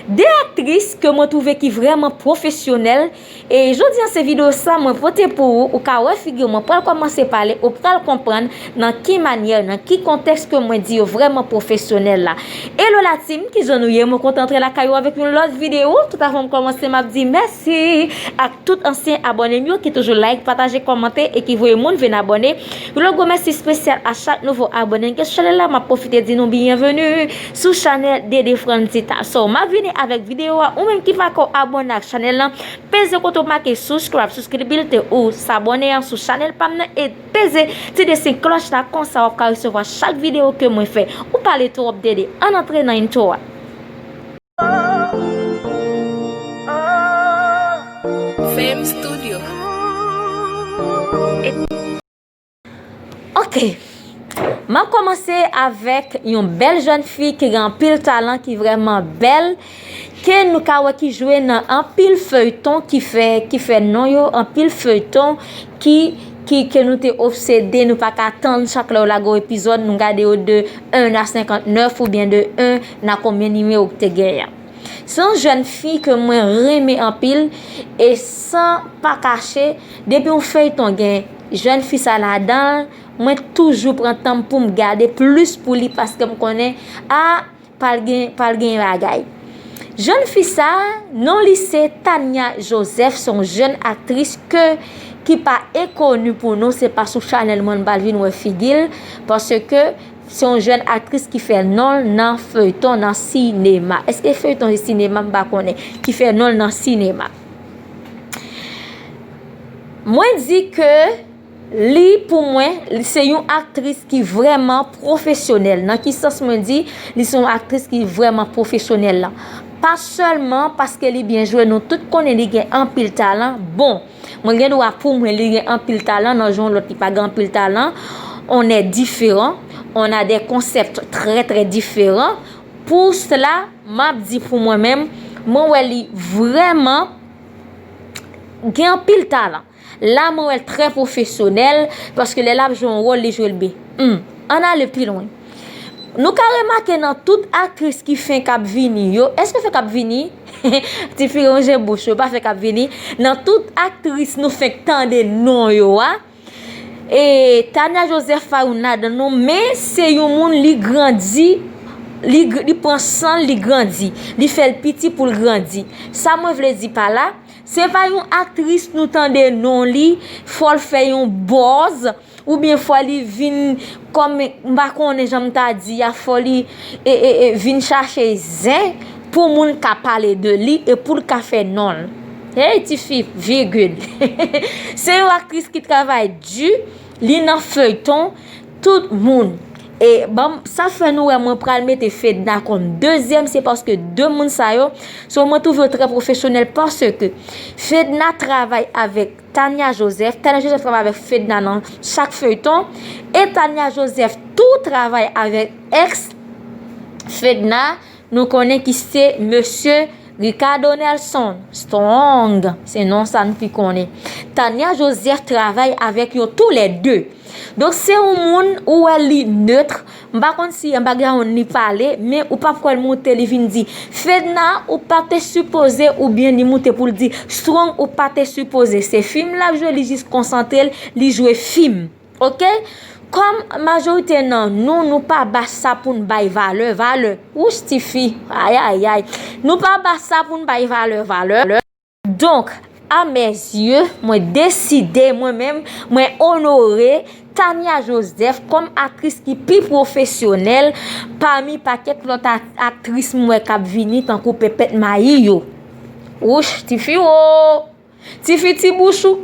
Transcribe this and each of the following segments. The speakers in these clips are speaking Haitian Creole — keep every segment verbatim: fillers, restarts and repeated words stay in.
De aktris ke mwen twouve ki vrèman pwofesyonèl. E jodi an se videyo sa mwen pote pou ou, ou ka wè figi w, mwen pral kòmanse pale, ou pral konprann nan ki manyè, nan ki kontèks ke mwen di yo vrèman pwofesyonèl la. Hello la team, kijan nou ye? Mwen kontan antre lakay ou avèk yon lòt videyo. Tout avan m kòmanse, m ap di mèsi ak tout ansyen abòne m yo ki toujou like, pataje, kòmante e ki voye moun vin abòne. Yon lòt gwo mèsi espesyal a chak nouvo abòne ki sou chanèl la. M ap pwofite di nou byenveni sou chanèl Dede Frantzita. So, m ap vini avèk videyo a. Ou menm ki pako abòne ak chanèl lan, peze kote w make subscribe, subscribe, ou sabòne an sou chanèl pa m nan e peze ti desen klòch la, konsa w ap ka resevwa chak videyo ke mwen fè. Ou pale twòp, Dede. Ann antre nan intro a. Fame Studio. Ok. M ap kòmanse avèk yon bèl jèn fi ki gen anpil talan, ki vrèman bèl, ke nou ka wè ki jwe nan anpil feyton ki fè, ki fè non yo, anpil feyton ki, ki, ke nou te obsede, nou pa ka tann chak lè yo lage yon epizòd, nou gade yo de un à cinquante-neuf oubyen de un à konbyen nimewo ki te genyen. Se yon jèn fi ke mwen renmen anpil e san pa kache, depi yon feyton gen jèn fi sa ladan l, mwen toujou pran tan m pou m gade plis pou li paske m konnen, a, pral gen, pral gen bagay. Jèn fi sa, non li se Tania Joseph, se yon jèn aktris ke, ki pa enkoni pou nou, se pa sou chanèl mwen n pral vin wè figi l, paske se yon jèn aktris ki fè non l nan feyton, nan sinema. Èske feyton e sinema? M pa konnen. Ki fè non l nan sinema. Mwen di ke li, pou mwen, li se yon aktris ki vrèman pwofesyonèl. Nan ki sans mwen di, li se yon aktris ki vrèman pwofesyonèl lan? Pa sèlman paske li byen jwe, nou tout konnen li gen anpil talan. Bon, mwen gen dwa pou mwen li gen anpil talan, nan jan lòt li pa gen anpil talan. On est différent, on a des concepts très, très différents. Pou sela, m ap di pou mwen menm, mwen wè li vrèman gen anpil talan. La, mwen wè l trè pwofesyonèl, paske lè l ap jwe yon wòl, li jwe l byen. Hmm. Ann ale pi lwen. Nou ka remake nan tout aktris ki fenk ap vini yo, èske fenk ap vini? Tifi, ranje bouch ou, pa fenk ap vini. Nan tout aktris nou fenk tande non yo a, e Tania Joseph pa youn ladan non, men se yon moun li grandi, li, gr- li pran san l, li grandi, li fè l piti pou l grandi. Sa mwen vle di pa la, se pa yon aktris nou tande non li, fò l fè yon buzz, oubyen fò li vin kòm, m pa konnen jan m ta di a, fò li e, e, e, vin chache zen pou moun ka pale de li e pou l ka fè non l. Hey, tifi, vigil. Se yon aktris ki travay di, li nan feyton, tout moun. E bon, sa fè nou wè mwen pral mete Fedna kòm dezyèm, se paske de moun sa yo, so mwen twouve yo trè pwofesyonèl paske Fedna travay avèk Tania Joseph. Tania Joseph travay avèk Fedna nan chak feyton. E Tania Joseph tou travay avèk ex Fedna, nou konnen ki se mesye Ricardo Nelson. Strong, se non sa n pi konnen. Tania Joseph travay avèk yo toulède. Donk, se yon moun ou wè li nèt. M pa konn si an background li pale, men ou p ap kwè l moute, li vin di, Fedna, ou pa te sipoze, oubyen li moute pou l di, Strong, ou pa te sipoze. Se fim l ap jwe, li jis konsantre l, li jwe fim. Oke? Kòm majorite nan nou, nou pa ba sa pou n bay valè, valè. Wouch, tifi. Ayayay. Nou pa ba sa pou n bay valè, valè. Donk, à mes yeux, mwen deside, mwen menm, mwen onore Tania Joseph kòm aktris ki pi pwofesyonèl pami pakèt lòt a- aktris m wè k ap vini tankou Pèpèt Mayi yo. Wouch, tifi wo! Tifi, ti bouch ou!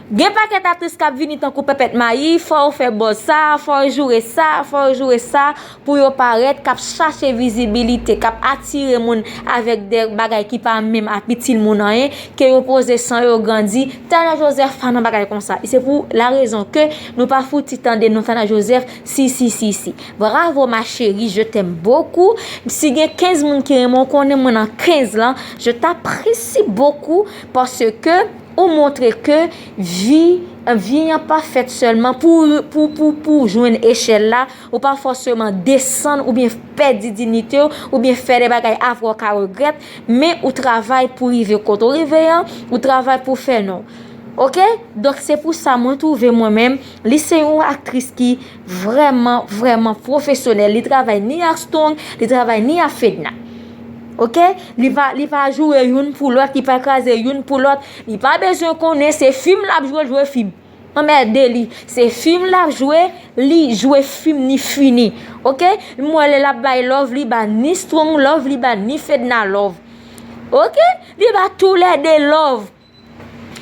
Gen pakèt aktris k ap vini tankou Pèpèt Mayi, fò yo fè buzz sa, fò yo joure sa, fò yo joure sa, pou yo parèt, k ap chache vizibilite, k ap atire moun avèk de bagay ki pa menm ap itil moun anyen, ke yo poze san yo grandi. Tania Joseph pa nan bagay konsa. E se pou la rezon ke nou pa fouti tande non Tania Joseph, si, si, si, si. Bravo ma chérie, je t'aime beaucoup. Si gen kenz moun ki renmen w, konnen mwen nan kenz lan. Je t'apprécie beaucoup parce que ou montre ke vi Vi an pa fèt sèlman pou, pou, pou, pou jwenn echèl la, ou pa fòseman desann oubyen pèdi diyite w, oubyen fè de bagay apre w ka regrèt, men ou travay pou rive kote w rive an, ou travay pou fè non. Oke? Donk se pou sa mwen twouve mwen menm, li se yon aktris ki vrèman, vrèman pwofesyonèl. Li travay ni ak Strong, li travay ni ak Fedna. Oke? Li pa, li pa joure youn pou lòt, li pa kraze youn pou lòt. Li pa bezwen konnen se fim l ap jwe, l jwe fim. Anmède li. Se fim l ap jwe, li jwe fim ni fini. Oke? M wè lè l ap bay love, li ba ni Strong love, li ba ni Fedna love. Oke? Li ba toulède love.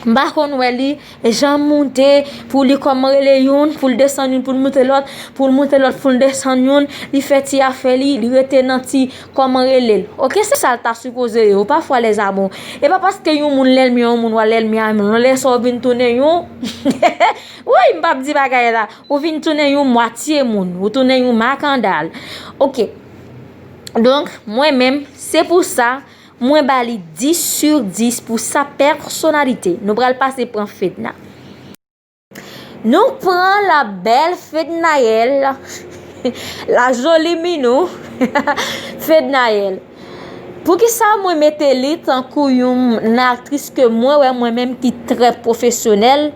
M pa konn wè li jan moute pou li kòman rele youn, pou l desann youn, pou l moute lòt, pou l moute lòt, pou l desann youn. Li fè ti afè li, li rete nan ti kòman rele l. Oke, se sa l ta sipoze ye. Ou pa fwa lèzamo. E pa paske yon moun lènmi yon moun, w a lènmi a moun. Yon lè sa w vin tounen yon. Wi, m p ap di bagay la. Ou vin tounen yon mwatye moun. Ou tounen yon makandal. Oke. Donk, mwen menm, se pou sa, mwen ba li dis sur dis pou sa pèsonalite. Nou pral pase pran Fedna. Nou pran la belle Fednaelle, la jolie minou, Fednaelle. Poukisa mwen mete li tankou yon aktris ke mwen wè mwen menm ki trè pwofesyonèl?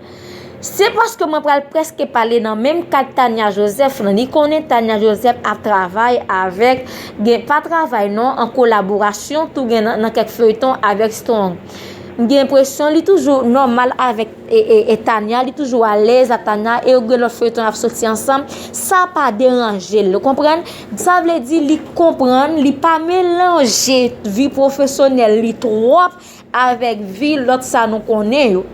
Se paske mwen pral prèske pale nan menm kad Tania Joseph lan. Li konnen Tania Joseph ap travay avèk, gen pa travay non, an kolaborasyon tou gen nan, nan kèk feyton avèk Strong. M gen enpresyon li toujou nòmal avèk e, e, e Tania, li toujou alèz ak Tania, e yo gen lòt feyton y ap soti ansanm, sa pa deranje l, ou konprann? Sa vle di li konprann, li pa melanje vi pwofesyonèl li twòp avèk vi lòt sa nou konnen yo.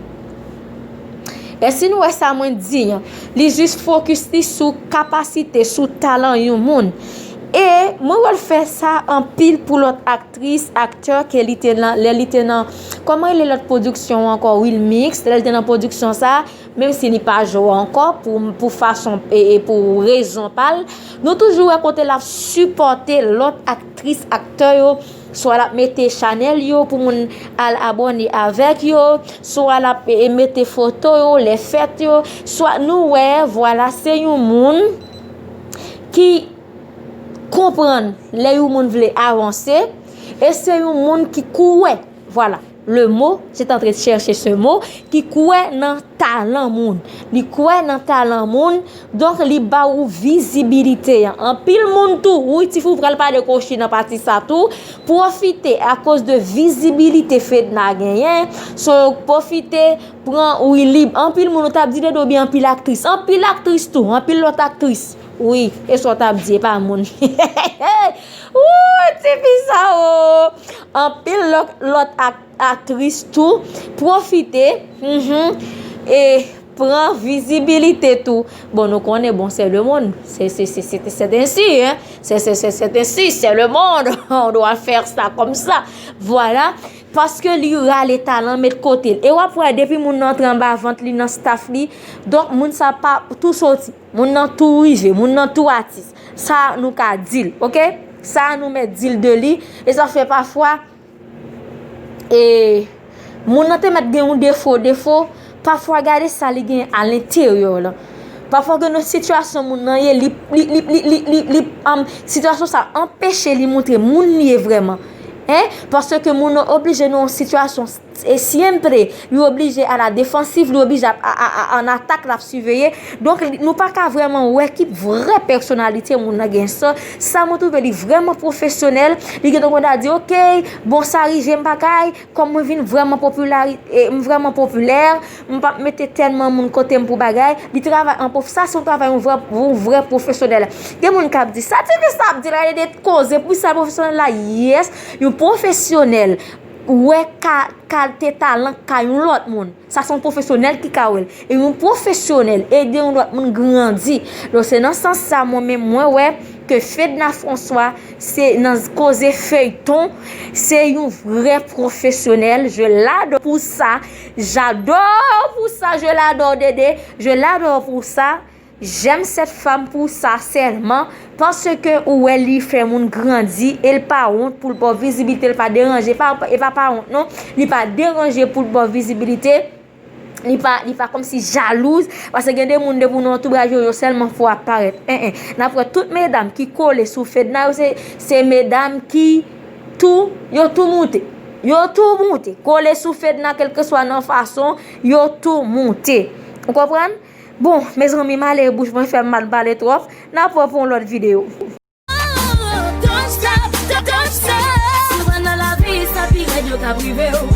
Èske nou wè sa mwen di an? Li jis fokis li sou kapasite, sou talan yon moun. E mwen wè l fè sa anpil pou lòt aktris, aktè ke li te nan, lè li te nan, kòman rele lòt pwodiksyon an ankò, Wilmix, lè li te nan pwodiksyon sa, menm si li pa jwe ankò pou, pou fason e, e pou rezon pa l, nou toujou wè kote l ap sipòte lòt aktris, aktè yo, swa l ap mete chanèl yo pou moun al abòne avèk yo, swa l ap e, e mete foto yo, lè fèt yo, swa nou wè, vwala, se yon moun ki konprann lè yon moun vle avanse, e se yon moun ki kwè, vwala, le mot, j'étais en train de chercher ce mot, ki kwè nan talan moun. Li kwè nan talan moun, donk li ba ou vizibilite an. Anpil moun tou, wi, ti fi w pral pale kochi nan pati sa tou, pwofite akoz de vizibilite Fedna genyen, so yo pwofite pran wi li. Anpil moun, ou t ap di dedo byen anpil aktris. Anpil aktris tou, anpil lòt aktris. Wi, e sa w t ap di, e pa moun. Wouy, ti fi sa o. Anpil lòt, lòt ak-, aktris tou pwofite, mhm, e pran vizibilite tou. Bon, nou konnen, bon, c'est le monde. C'est, c'est, c'est, c'est, c'est ainsi, hein. C'est, c'est, c'est, c'est ainsi, c'est le monde. On doit faire ça comme ça. Voilà. Paske li rale talan met kote l. E w ap wè depi moun nan antre anba vant li nan staff li, donk moun sa pa tou soti. Moun nan tou rive, moun nan tou atis. Sa nou ka di l, oke? Sa nou mèt di l de li. E sa fè pafwa, e, moun nan te mèt gen yon defo, defo, pafwa gade sa li gen alenteryè lan. Pafwa gen yon sitiyasyon moun nan ye, li, li, li, li, li, li, li, um, sitiyasyon sa anpeche li montre moun li ye vrèman. Hein? Paske moun nan oblije nan yon sitiyasyon e siempre, li oblije a la defansiv, li oblije a, a, a, a, an atak, l ap siveye. Donk, li, nou pa ka vrèman wè ki vrè pèsonalite moun nan gen sa. Sa, mwen twouve li vrèman pwofesyonèl. Li gentan konn a di, oke, bon, sa rive m bagay, kòm mwen vin vrèman popilari-, e, m vrèman popilè, m p ap mete tèlman moun kote m pou bagay. Li travay an pwof-, sa se yon travay yon vrè, yon vrè pwofesyonèl. Gen moun k ap di, sa ti fi sa ap di la, e de koze, pou sa pwofesyonèl la, yes, yon pwofesyonèl. Wè ka, kalte talan ka yon lòt moun. Sa se yon pwofesyonèl ki ka wè l. E yon pwofesyonèl ede yon lòt moun grandi. Donk, se nan sans sa, mwen menm, mwen wè ke Fedna François, se nan koze feyton, se yon vrè pwofesyonèl. Je l'adore pour ça. J'adore pour ça. Je l'adore, Dede. Je l'adore pour ça. J'aime cette femme pour ça sèlman, paske ou wè li fè moun grandi, e l pa wont pou l ba w vizibilite, l pa deranje, pa, e pa, pa wont non, li pa deranje pou l ba w vizibilite. Li pa, li pa kòmsi jalouz, paske gen de moun depi w nan antouraj yo, yo sèlman fò ap parèt. En, en. N ap wè tout medam ki kole sou Fedna yo, se, se medam ki tou, yo tou moute. Yo tou moute. Kole sou Fedna, kèlkeswa nan fason, yo tou moute. Ou konprann? Bon, mezanmi, m ale, bouch mwen fè m mal pale twòp. N ap wè pou yon lòt videyo. Don't stop, don't, don't stop. Si w nan lavi, sa pi rèd yo ka prive w.